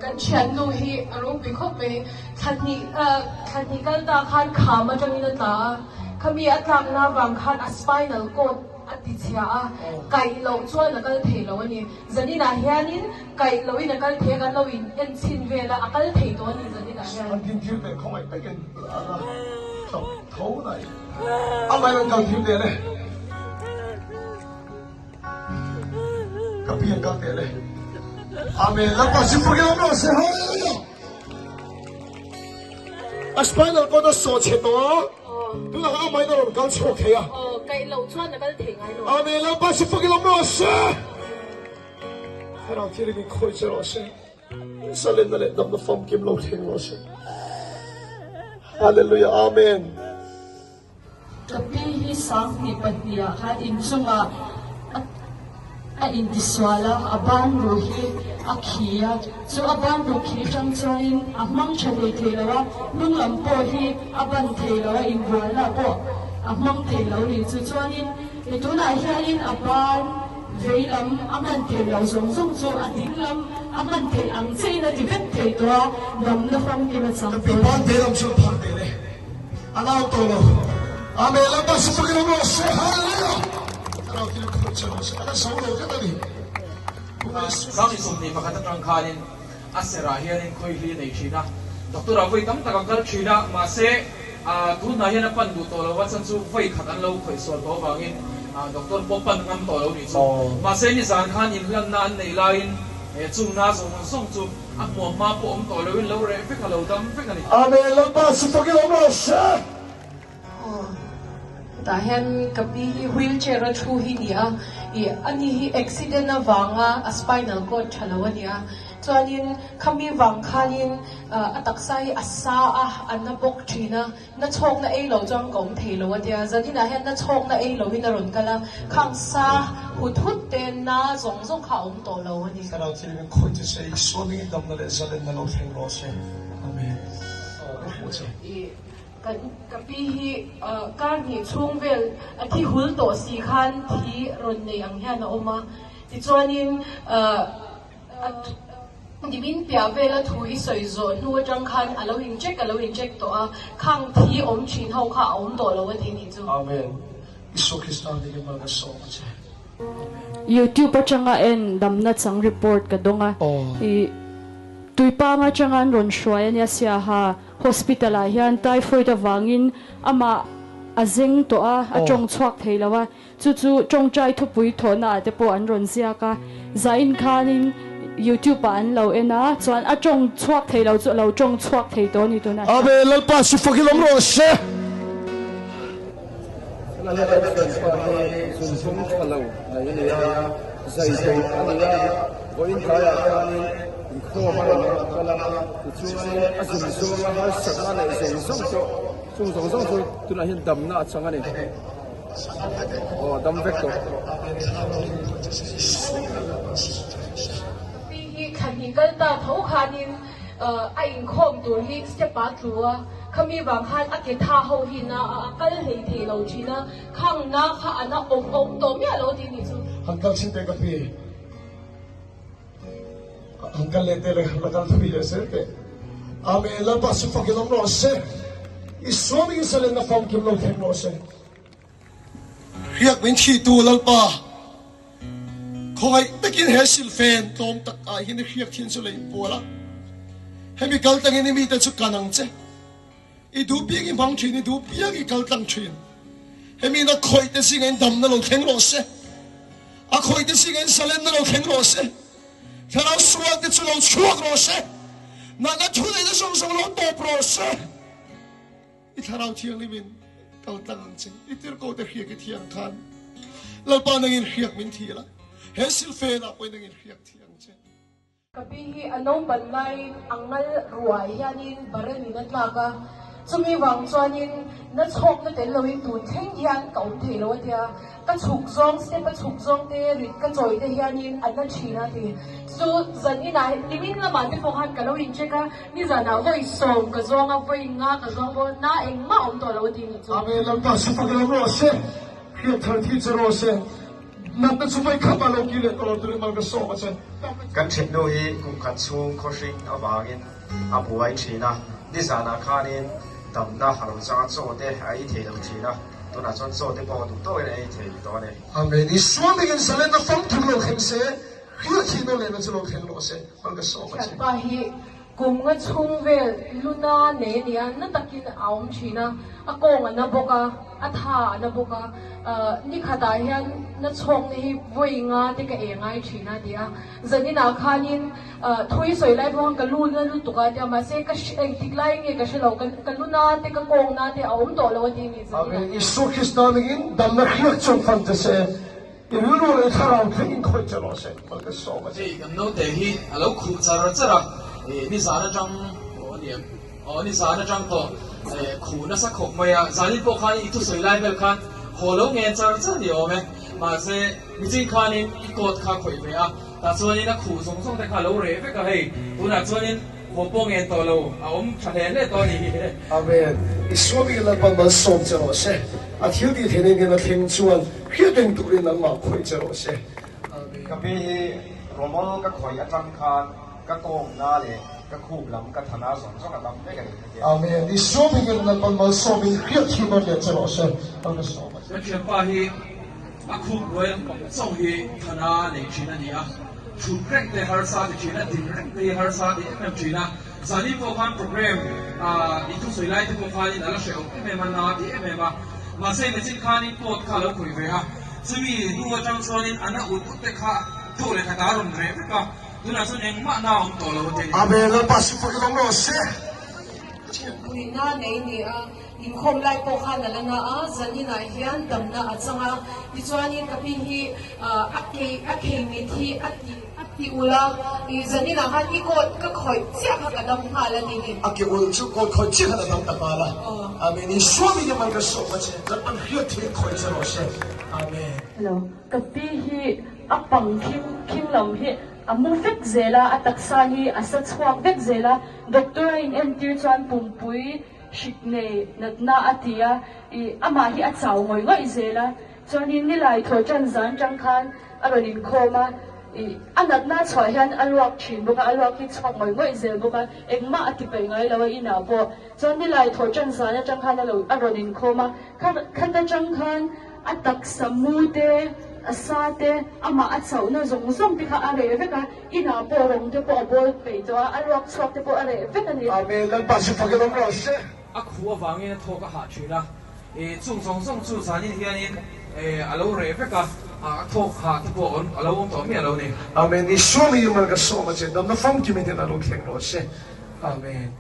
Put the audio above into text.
Kan thiannu hi a ropui khawp mai. Thla hnih thla hnih kal ta khan kham atangin a tla a, khami a tlakna avang khan a spinal cord a ti chhia a, kaih loh chuan a kal thei lo a ni. Zaninah hianin kaih lohin a kal thei a, kan lo in en chhin vel a, a kal thei tawh a ni zaninah hian. An dintir teh khawngaih takin a la tap tho nai. Amah in an kal tir teh le. Ka pi an kal teh le. Amen. Lalpa Zipur ke awm rawh se. Hallelujah. A spinal cord a sawh chhe tawh a. Tunah khan amahin a rawn kal chhuak thei a. Kaih loh chuan a kal thei ngai lo. Amen. Lalpa Zipur ke awm rawh se. Thlarau Thianghlim in khawi che rawh se. Zalenna leh damna famkim lo thleng rawh se. Hallelujah. Amen. Ka pi hi 2002 ah khan inchungah a intisual a, a ban ruh hi a khi a, chu a ban ruh khi tang chuanin a hmang tha hlei thei lo a, hnung lam pawh hi a ban thei lo a, inbualna pawh a hmang thei lo ni. Chu chuanin i tunah hianin a ban vei lam a hman thei lo zawng zawng chu a ding lam a hman theih ang chiahin a ti vek thei tawh a, damna famkim a chang Ka pi tawh a ni. ban vei lam chu a phar teh le. A nau tawh lo. Amen. Lalpa si fakin awm rawh se. Hallelujah. Thlarau thil khawih che rawh se. A la zo lo tlat a ni. Sang 21 atang khanin a serah hianin khawihli a nei thin a, doctor ah vawi tam tak a kal thin a, mahse tunhnai hian a pan duh tawh lo a, chhan chu vawi khat an lo khawih sual tawh avangin doctor pawh pan ngam tawh lo nih chu. Mahse nizan khan inhlanna an neih laiin chungna zawng zawng chu A hmuam hma pawh awm tawh loin lo reh vek a lo dam vek a ni. Amen Lalpa chu fakin awm rawh se. Aw hetah hian ka pi hi wheel chair a thu hi ni a, ih ani hi accident avanga a spinal cord tha lo a ni a, chuanin khami vang khanin a taksa hi a sa a, a na bawk thin a. Na chhawkna ei lo chuan ka awm thei lo a tia, zaninah hian na chhawkna ei loin a rawn kal a, khang sa hut hut te na zawng zawng kha a awm tawh lo a ni. Thlarau thil min khawih chu se, Isua mingin damna leh zalenna lo thleng rawh se. Amen. Ka hmuh che. I kan ka pi hi kar hnih chhung vel a thi hul tawh si khan thi rawn nei ang hian a awm a, tichuanin A nimin piah vela thu i sawi zawh hnu atang khan a lo in check a lo in check tawh a, khang thi awm thin ho kha a awm tawh lo a ti nih chu. Amen. Isua Krista nih in mal ka sawm a che. Amen. YouTube atanga en damna chang report ka dawng a, i Tuipang atanga an rawn hruai ania Siaha Hospital ah hian typhoid avangin amah a zeng tawh a, a tawng chhuak thei lo a, Chu chu tawngtai thupui thawhna ah te pawh an rawn ziak a, zain khanin YouTube ah an lo en a, chuan a tawng chhuak thei lo chu a lo tawng chhuak thei tawh a ni tunah hian. Amen Lalpa chu fak in awm rawh se. Lalpa Thianpa hi zunzum tha lo nei a ni a, zai tawh a ni a, vawiin tlaiah khanin inkhawm a rawn kal a, tichuanin a zunzum a harsatna neih zawng zawng pawh chung zawng zawng chu tunah hian damna a chang a ni. Aw dam vek tawh. Ka pi hi thla hnih kal ta tho khanin a inkhawm tur hi step ah tlu a, khami vang khan a ke tha ho hi na a kal hlei thei lo thin a, khang na kha a na awm awm tawh miah lo tih nih chu. Han kal chhin teh ka pi, han kal leh teh le, la kal thui leh zel teh. Amen, Lalpa chu fakin awm rawh se, i suam in zalenna famkim lo thleng rawh se. Riak min thihtu Lalpa, khawngaih takin he silfen tlawm tak ah hian i hriak thin chu lei pual a, hemi kal tangin i mite chu kan ang che. I duh piang i hmang thin, i duh piang i kal tlang thin. Hemi na khawih te zingah in damna lo thleng rawh se. A khawih te zingah in zalenna lo thleng rawh se. Thlarau sual te chu lo chhuak rawh se. Natna thu neihna zawng zawng lo tawp rawh se. I Thlarau Thianghlim in kal tlang ang che. I tirhkoh te hriak i thiang khan Lalpa nangin hriak min thi la, he silfen ah pawhin nangin hriak thi ang che. Ka pi hi a naupan laiin a ngal ruai hianin barrel in a tlak a, chumi vang chuanin na chhawkna tel loin tun thleng hian ka awm thei lo a tia. Ka chhuk zawng, step a chhuk zawng te, rit ka chawi te hianin a na thin a ti. Chu zan inah nimin lamah te pawh khan ka lo in check a, nizanah vawi sawm ka zawng a, vawi nga ka zawng pawh na engmah awm tawh lo a ti nih chu. Amen Lalpa si fak lo rawh se, hriat thar thi che rawh se. Natna chu vawi khat ah lo kir leh tawh lo turin mal ka sawm a che. Kan thinnu hi kum khat chhung khawhring avangin a buai thin a, nizanah khanin damna a lo chang a, chaw te a ei thei lo thin a, tunah chuan chaw te pawh duh tawkin a ei thei tawh a ni. Amen. Isua mingin zalenna famkim lo thleng se, Hriat thih nawn lehna chu lo thleng rawh se, mal ka sawm a che. Thianpa hi kum nga chhung vel luna nei a ni a, na takin a awm thin a, a kawng a na bawk a, a tha a na bawk a, ni khatah hian na chhawkna hi vawi nga te ka e ngai thin a ti a, zaninah khanin thui sawi lai pawh khan ka lu na lutuk a tia, mahse ka engtik lai nge ka hre lo, ka luna te ka kawngna te a awm tawh lo a ti a ni zaninah. Amen. Isua Krista ningin damna hriak chuan fan che se. I rilru leh thlarau thleng in khawih che rawh se, mal ka sawm a che. Hei kan naute hi a lo khuh char char a, eh nizan atang aw a niang aw nizan atang tawh eh khuh nasa khawp mai a, zanin pawh khan i thusawi lai vel khan haw lo ngen char char ni awm e, mahse miching khanin i coat kha khawih ve a, tah chuanin a khuh zawng zawng te kha a lo reh vek a hei, tunah chuanin haw pawh ngen tawh lo a awm tha hle hle tawh a ni hi. Amen. Isua bik Lalpan malsawm che rawh se. A thil tih theih nen hian a thleng chuan hriat reng turin nangmah khawih che rawh se. Amen. Ka pi hi rawmawl ka khawih atang khan ka kawngna leh ka khup lam ka thana zawng zawng a dam vek a ni ka ti a. Amen. Isua hmingin Lalpan malsawmin hriat thil rawn leh che rawh se. Malsawm a che. Ka thianpa hi a khup hnuai lampang chauh hi thana nei thin a ni a, thut reng te harsa ti thin a, din reng te hi harsa ti em em thin a. Zani pawh khan program ah i thusawi lai te pawh khanin a la hrehawm em em a, na ti em em a. Mahse machine khanin coat kha a lo khawih ve a, chumi hnu atang chuanin a na ut ut te kha tho leh khat a rawn reh vek a, tunah chuan engmah na a awm tawh lo a ti a ni. Amen, Lalpa Sifak i lawm rawh se. Thutpuina nei ni a, inkhawm lai pawh khan a la na a, zaninah hian damna a chang a, tichuanin ka pi hi a kei a khei mit hi a ti A ti ulh a, i zaninah khan i coat ka khawih chiah kha ka dam nghal a ni ni. A ke ulh chu coat khawih chiah khan a dam ta nghal a. Amen. Isua min hian man ka sawm a che. Lalpan hriat thil khawih che rawh se. Amen. Hello. Ka pi hi a pang khing khing lam hi a mu vek zel a, a taksa hi a sa chhuak vek zel a, doctor a in entir chuan pumpui hrik nei natna a ti a, i amah hi a chau ngawih ngawih zel a, Chuanin nilai thaw ṭan zan ṭang khan a rawn inkhawm a, ih, a natna chhuah hian a luak ṭhin bawk a, a luak hi chhuak ngawih ngawih zel bawk a, engmah a ti peih ngai lo a inah pawh. Chuan nilai thaw ṭan zan aṭang khan a lo a rawn inkhawm a, kha khat aṭang khan a taksa mu te, a sa te, amah a chauhna zawng zawng te kha a reh vek a, inah pawh rawng te pawh a bawl peih tawh a, a luak chhuak te pawh a reh vek a ni. Amen, Lalpa chu fakin awm rawh se. A khuh avangin a thawk a hah ṭhin a. I chung zawng zawng chu zanin hianin a lo reh vek a, a thawk hah te pawh a lo awm tawh miah lo ni. Amen. Isua mi mal ka sawm a che, damna famkim in hian a lo thleng rawh se. Amen.